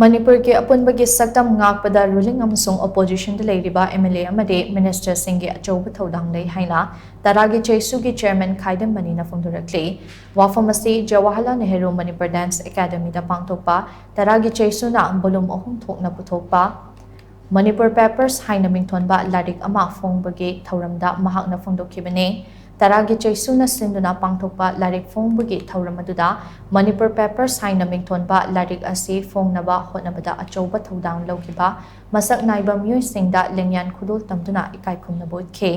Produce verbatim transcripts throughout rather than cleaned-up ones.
ꯃꯅꯤꯄꯨꯔꯒꯤ ꯑꯄꯨꯟꯕꯒꯤ ꯁꯛꯇꯝ ꯉꯥꯛꯄꯗ ꯔꯨꯂꯤꯡ ꯑꯃꯁꯨꯡ ꯑꯣꯄꯣꯖꯤꯁꯟꯗ ꯂꯩꯔꯤꯕ ꯑꯦꯝ ꯑꯦꯜ ꯑꯦ ꯑꯃꯗꯤ ꯃꯤꯅꯤꯁꯇꯔꯁꯤꯡꯒꯤ ꯑꯆꯧꯕ ꯊꯧꯗꯥꯡ ꯂꯩ ꯍꯥꯏꯅ ꯇꯔꯥꯒꯤ ꯆꯩꯁꯨꯒꯤ ꯆꯦꯌꯔꯃꯦꯟ ꯈꯥꯏꯗꯦꯝ ꯃꯅꯤꯅ ꯐꯣꯡꯗꯣꯔꯛꯂꯤ꯫ ꯋꯥꯐꯝ ꯑꯁꯤ ꯖꯋꯥꯍꯔꯂꯥꯜ ꯅꯦꯍꯔꯨ ꯃꯅꯤꯄꯨꯔ ꯗꯥꯟꯁ ꯑꯦꯀꯥꯗꯃꯤꯗ ꯄꯥꯡꯊꯣꯛꯄ ꯇꯔꯥꯒꯤ ꯆꯩꯁꯨꯅ ꯚꯣꯂꯨꯝ ꯑꯍꯨꯝ ꯊꯣꯛꯅ ꯄꯨꯊꯣꯛꯄ ꯃꯅꯤꯄꯨꯔ ꯄꯦꯄꯔꯁ ꯍꯥꯏꯅ ꯃꯤꯡꯊꯣꯟꯕ ꯂꯥꯏꯔꯤꯛ ꯑꯃ ꯐꯣꯡꯕꯒꯤ ꯊꯧꯔꯝꯗ ꯃꯍꯥꯛꯅ ꯐꯣꯡꯗꯣꯛꯈꯤꯕꯅꯤ꯫ ꯇꯔꯥꯒꯤ ꯆꯩꯁꯨꯅ ꯁꯤꯟꯗꯨꯅ ꯄꯥꯡꯊꯣꯛꯄ ꯂꯥꯏꯔꯤꯛ ꯐꯣꯡꯕꯒꯤ ꯊꯧꯔꯝ ꯑꯗꯨꯗ ꯃꯅꯤꯄꯨꯔ ꯄꯦꯄꯔꯁ ꯍꯥꯏꯅ ꯃꯤꯡꯊꯣꯟꯕ ꯂꯥꯏꯔꯤꯛ ꯑꯁꯤ ꯐꯣꯡꯅꯕ ꯍꯣꯠꯅꯕꯗ ꯑꯆꯧꯕ ꯊꯧꯗꯥꯡ ꯂꯧꯈꯤꯕ ꯃꯁꯛ ꯅꯥꯏꯕ ꯃꯤꯑꯣꯏꯁꯤꯡꯗ ꯂꯦꯡꯌꯥꯟ ꯈꯨꯗꯣꯜ ꯇꯝꯗꯨꯅ ꯏꯀꯥꯏ ꯈꯨꯝꯅꯕ ꯎꯠꯈꯤ꯫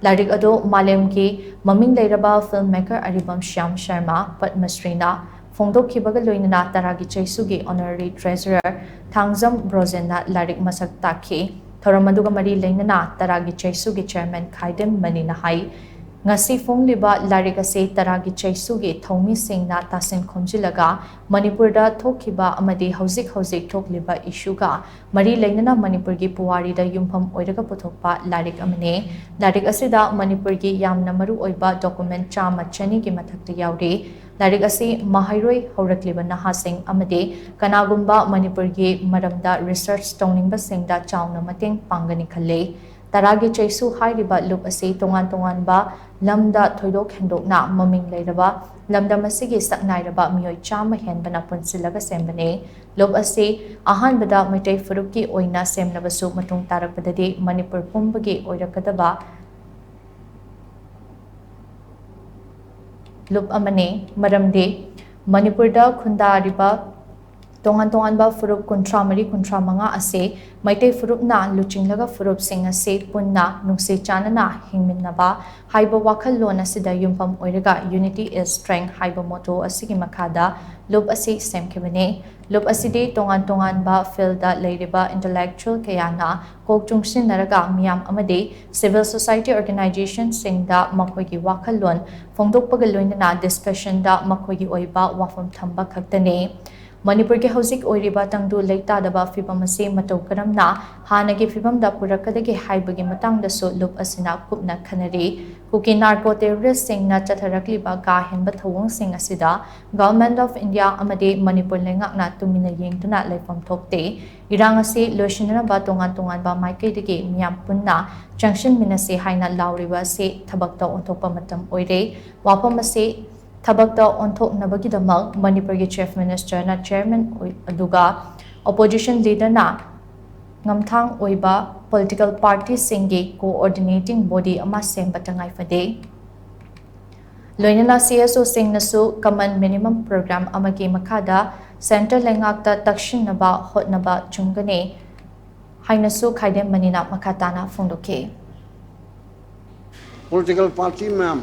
ꯂꯥꯏꯔꯤꯛ ꯑꯗꯨ ꯃꯥꯂꯦꯝꯒꯤ ꯃꯃꯤꯡ ꯂꯩꯔꯕ ꯐꯤꯜꯝ ꯃꯦꯀꯔ ꯑꯔꯤꯕꯝ ꯁ꯭ꯌꯥꯝ ꯁꯔꯃ ꯄꯗꯃꯁ꯭ꯔꯤꯅ ꯐꯣꯡꯗꯣꯛꯈꯤꯕꯒ ꯂꯣꯏꯅꯅ ꯇꯔꯥꯒꯤ ꯆꯩꯁꯨꯒꯤ ꯑꯣꯅꯔꯔꯤ ꯇ꯭ꯔꯦꯖꯔꯔ ꯊꯥꯡꯖꯝ ꯕ꯭ꯔꯣꯖꯦꯟꯅ ꯂꯥꯏꯔꯤꯛ ꯃꯁꯛ ꯇꯥꯛꯈꯤ꯫ ꯊꯧꯔꯝ ꯑꯗꯨꯒ ꯃꯔꯤ ꯂꯩꯅꯅ ꯇꯔꯥꯒꯤ ꯆꯩꯁꯨꯒꯤ ꯆꯦꯌꯔꯃꯦꯟ ꯈꯥꯏꯗꯦꯝ ꯃꯅꯤꯅ ꯍꯥꯏ, ꯉꯁꯤ ꯐꯣꯡꯂꯤꯕ ꯂꯥꯏꯔꯤꯛ ꯑꯁꯤ ꯇꯔꯥꯒꯤ ꯆꯩꯁꯨꯒꯤ ꯊꯧꯃꯤꯁꯤꯡꯅ ꯇꯥꯁꯤꯟ ꯈꯣꯝꯖꯤꯜꯂꯒ ꯃꯅꯤꯄꯨꯔꯗ ꯊꯣꯛꯈꯤꯕ ꯑꯃꯗꯤ ꯍꯧꯖꯤꯛ ꯍꯧꯖꯤꯛ ꯊꯣꯛꯂꯤꯕ ꯏꯁꯨꯒ ꯃꯔꯤ ꯂꯩꯅꯅ ꯃꯅꯤꯄꯨꯔꯒꯤ ꯄꯨꯋꯥꯔꯤꯗ ꯌꯨꯝꯐꯝ ꯑꯣꯏꯔꯒ ꯄꯨꯊꯣꯛꯄ ꯂꯥꯏꯔꯤꯛ ꯑꯃꯅꯤ꯫ ꯂꯥꯏꯔꯤꯛ ꯑꯁꯤꯗ ꯃꯅꯤꯄꯨꯔꯒꯤ ꯌꯥꯝꯅ ꯃꯔꯨ ꯑꯣꯏꯕ ꯗꯣꯀꯨꯃꯦꯟ ꯆꯥꯝꯃ ꯆꯅꯤꯒꯤ ꯃꯊꯛꯇ ꯌꯥꯎꯔꯤ꯫ ꯂꯥꯏꯔꯤꯛ ꯑꯁꯤ ꯃꯍꯩꯔꯣꯏ ꯍꯧꯔꯛꯂꯤꯕ ꯅꯍꯥꯁꯤꯡ ꯑꯃꯗꯤ ꯀꯅꯥꯒꯨꯝꯕ ꯃꯅꯤꯄꯨꯔꯒꯤ ꯃꯔꯝꯗ ꯔꯤꯁꯔꯆ ꯇꯧꯅꯤꯡꯕꯁꯤꯡꯗ ꯆꯥꯎꯅ ꯃꯇꯦꯡ ꯄꯥꯡꯒꯅꯤ ꯈꯜꯂꯤ꯫ ꯇꯔꯥꯒꯤ ꯆꯩꯁꯨ ꯍꯥꯏꯔꯤꯕ ꯂꯨꯞ ꯑꯁꯤ ꯇꯣꯉꯥꯟ ꯇꯣꯉꯥꯟꯕ ꯂꯝꯗ ꯊꯣꯏꯗꯣꯛ ꯍꯦꯟꯗꯣꯛꯅ ꯃꯃꯤꯡ ꯂꯩꯔꯕ ꯂꯝꯗꯝ ꯑꯁꯤꯒꯤ ꯁꯛꯅꯥꯏꯔꯕ ꯃꯤꯑꯣꯏ ꯆꯥꯝꯃ ꯍꯦꯟꯕꯅ ꯄꯨꯟꯁꯤꯜꯂꯒ ꯁꯦꯝꯕꯅꯤ꯫ ꯂꯨꯞ ꯑꯁꯤ ꯑꯍꯥꯟꯕꯗ ꯃꯩꯇꯩ ꯐꯨꯔꯨꯞꯀꯤ ꯑꯣꯏꯅ ꯁꯦꯝꯂꯕꯁꯨ ꯃꯇꯨꯡ ꯇꯥꯔꯛꯄꯗꯗꯤ ꯃꯅꯤꯄꯨꯔ ꯄꯨꯝꯕꯒꯤ ꯑꯣꯏꯔꯛꯀꯗꯕ ꯂꯨꯞ ꯑꯃꯅꯤ꯫ ꯃꯔꯝꯗꯤ ꯃꯅꯤꯄꯨꯔꯗ ꯈꯨꯟꯗꯥꯔꯤꯕ ꯇꯣꯉꯥꯟ ꯇꯣꯉꯥꯟꯕ ꯐꯨꯔꯨꯞ ꯀꯨꯟꯊ꯭ꯔꯥ ꯃꯔꯤ ꯀꯨꯟꯊ꯭ꯔꯥ ꯃꯉꯥ ꯑꯁꯤ ꯃꯩꯇꯩ ꯐꯨꯔꯨꯞꯅ ꯂꯨꯆꯤꯡꯂꯒ ꯐꯨꯔꯨꯞꯁꯤꯡ ꯑꯁꯤ ꯄꯨꯟꯅ ꯅꯨꯡꯁꯤ ꯆꯥꯟꯅꯅ ꯍꯤꯡꯃꯤꯟꯅꯕ ꯍꯥꯏꯕ ꯋꯥꯈꯜꯂꯣꯟ ꯑꯁꯤꯗ ꯌꯨꯝꯐꯝ ꯑꯣꯏꯔꯒ Unity is Strength ꯍꯥꯏꯕ ꯃꯣꯇꯣ ꯑꯁꯤꯒꯤ ꯃꯈꯥꯗ ꯂꯨꯞ ꯑꯁꯤ ꯁꯦꯝꯈꯤꯕꯅꯤ꯫ ꯂꯨꯞ ꯑꯁꯤꯗꯤ ꯇꯣꯉꯥꯟ ꯇꯣꯉꯥꯟꯕ ꯐꯤꯜꯗ ꯂꯩꯔꯤꯕ ꯏꯟꯇꯦꯂꯦꯛꯆꯨꯋꯦꯜ ꯀꯌꯥꯅ ꯀꯣꯛ ꯆꯨꯡꯁꯤꯟꯅꯔꯒ ꯃꯤꯌꯥꯝ ꯑꯃꯗꯤ ꯁꯤꯚꯤꯜ ꯁꯣꯁꯥꯏꯇꯤ ꯑꯣꯔꯒꯅꯥꯏꯖꯦꯁꯟꯁꯤꯡꯗ ꯃꯈꯣꯏꯒꯤ ꯋꯥꯈꯜꯂꯣꯟ ꯐꯣꯡꯗꯣꯛꯄꯒ ꯂꯣꯏꯅꯅ ꯗꯤꯁꯀꯁꯟꯗ ꯃꯈꯣꯏꯒꯤ ꯑꯣꯏꯕ ꯋꯥꯐꯝ ꯊꯝꯕ ꯈꯛꯇꯅꯤ꯫ ꯃꯅꯤꯄꯨꯔꯒꯤ ꯍꯧꯖꯤꯛ ꯑꯣꯏꯔꯤꯕ ꯇꯪꯗꯨ ꯂꯩꯇꯥꯗꯕ ꯐꯤꯕꯝ ꯑꯁꯤ ꯃꯇꯧ ꯀꯔꯝꯅ ꯍꯥꯟꯅꯒꯤ ꯐꯤꯕꯝꯗ ꯄꯨꯔꯛꯀꯗꯒꯦ ꯍꯥꯏꯕꯒꯤ ꯃꯇꯥꯡꯗꯁꯨ ꯂꯨꯞ ꯑꯁꯤꯅ ꯀꯨꯞꯅ ꯈꯟꯅꯔꯤ꯫ ꯀꯨꯀꯤ ꯅꯥꯔꯀꯣ ꯇꯦꯔꯣꯔꯤꯁꯁꯤꯡꯅ ꯆꯠꯊꯔꯛꯂꯤꯕ ꯀꯥ ꯍꯦꯟꯕ ꯊꯧꯑꯣꯡꯁꯤꯡ ꯑꯁꯤꯗ Government of India ꯑꯃꯗꯤ ꯃꯅꯤꯄꯨꯔ ꯂꯩꯉꯥꯛꯅ ꯇꯨꯃꯤꯟꯅ ꯌꯦꯡꯗꯨꯅ ꯂꯩꯐꯝ ꯊꯣꯛꯇꯦ꯫ ꯏꯔꯥꯡ ꯑꯁꯤ ꯂꯣꯏꯁꯤꯟꯅꯅꯕ ꯇꯣꯉꯥꯟ ꯇꯣꯉꯥꯟꯕ ꯃꯥꯏꯀꯩꯗꯒꯤ ꯃꯤꯌꯥꯝ ꯄꯨꯟꯅ ꯆꯪꯁꯤꯟꯃꯤꯟꯅꯁꯤ ꯍꯥꯏꯅ ꯂꯥꯎꯔꯤꯕ ꯑꯁꯤ ꯊꯕꯛꯇ ꯑꯣꯟꯊꯣꯛꯄ ꯃꯇꯝ ꯑꯣꯏꯔꯦ꯫ ꯋꯥꯐꯝ ꯑꯁꯤ ꯊꯕꯛꯇ ꯑꯣꯟꯊꯣꯛꯅꯕꯒꯤꯗꯃꯛ ꯃꯅꯤꯄꯨꯔꯒꯤ Chief Ministerꯅ Chairman ꯑꯣꯏ-, ꯑꯗꯨꯒ Opposition Leaderꯅ ꯉꯝꯊꯥꯡ ꯑꯣꯏꯕ political partyꯁꯤꯡꯒꯤ coordinating body ꯑꯃ ꯁꯦꯝꯕ ꯇꯉꯥꯏ ꯐꯗꯦ꯫ ꯂꯣꯏꯅꯅ CSOꯁꯤꯡꯅꯁꯨ Common Minimum Program ꯑꯃꯒꯤ ꯃꯈꯥꯗ Centre ꯂꯩꯉꯥꯛꯇ ꯇꯛꯁꯤꯟꯅꯕ ꯍꯣꯠꯅꯕ ꯆꯨꯝꯒꯅꯤ ꯍꯥꯏꯅꯁꯨ ꯈꯥꯏꯗꯦꯝ ꯃꯅꯤꯅ ꯃꯈꯥ ꯇꯥꯅ ꯐꯣꯡꯗꯣꯛꯈꯤ꯫ Political party ꯃꯌꯥꯝ,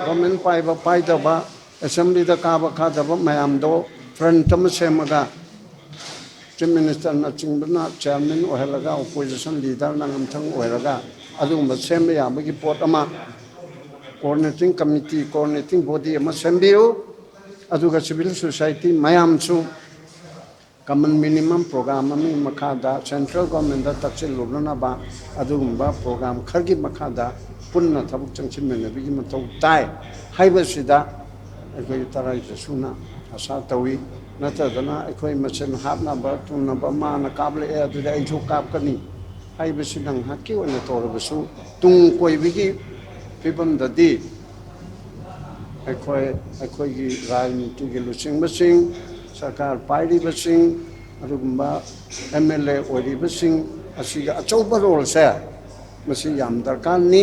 government ꯄꯥꯏꯕ ꯄꯥꯏꯗꯕ, Assemblyꯗ ꯀꯥꯕ ꯀꯥꯗꯕ ꯃꯌꯥꯝꯗꯣ front ꯑꯃ ꯁꯦꯝꯃꯒ, Chief Ministerꯅꯆꯤꯡꯕꯅ chairman ꯑꯣꯏꯍꯜꯂꯒ, opposition leaderꯅ ꯉꯝꯊꯪ ꯑꯣꯏꯔꯒ, ꯑꯗꯨꯒꯨꯝꯕ ꯁꯦꯝꯕ ꯌꯥꯕꯒꯤ ꯄꯣꯠ ꯑꯃ, coordinating committee, coordinating body ꯑꯃ ꯁꯦꯝꯕꯤꯌꯨ꯫ ꯑꯗꯨꯒ civil society ꯃꯌꯥꯝꯁꯨ Common Minimum Program ꯑꯃꯒꯤ ꯃꯈꯥꯗ Central Governmentꯗ ꯇꯛꯁꯤꯜꯂꯨꯅꯅꯕ ꯑꯗꯨꯒꯨꯝꯕ program ꯈꯔꯒꯤ ꯃꯈꯥꯗ ꯄꯨꯟꯅ ꯊꯕꯛ ꯆꯪꯁꯤꯟꯃꯤꯟꯅꯕꯒꯤ ꯃꯊꯧ ꯇꯥꯏ ꯍꯥꯏꯕꯁꯤꯗ ꯑꯩꯈꯣꯏ ꯇꯔꯥꯏ ꯇꯁꯨꯅ ꯑꯁꯥ ꯇꯧꯏ꯫ ꯅꯠꯇꯗꯅ ꯑꯩꯈꯣꯏ ꯃꯁꯦꯟ ꯍꯥꯠꯅꯕ ꯊꯨꯅꯕ ꯃꯥꯅ ꯀꯥꯞꯂꯛꯑꯦ, ꯑꯗꯨꯗꯤ ꯑꯩꯁꯨ ꯀꯥꯞꯀꯅꯤ ꯍꯥꯏꯕꯁꯤ ꯉꯥꯏꯍꯥꯛꯀꯤ ꯑꯣꯏꯅ ꯇꯧꯔꯕꯁꯨ, ꯇꯨꯡ ꯀꯣꯏꯕꯒꯤ ꯐꯤꯕꯝꯗꯗꯤ ꯑꯩꯈꯣꯏ, ꯑꯩꯈꯣꯏꯒꯤ ꯔꯥꯖꯅꯤꯇꯤꯒꯤ ꯂꯨꯆꯤꯡꯕꯁꯤꯡ, ꯁꯔꯀꯥꯔ ꯄꯥꯏꯔꯤꯕꯁꯤꯡ, ꯑꯗꯨꯒꯨꯝꯕ MLA ꯑꯣꯏꯔꯤꯕꯁꯤꯡ ꯑꯁꯤꯒꯤ ꯑꯆꯧꯕ roleꯁꯦ ꯃꯁꯤ ꯌꯥꯝ ꯗꯔꯀꯥꯔꯅꯤ꯫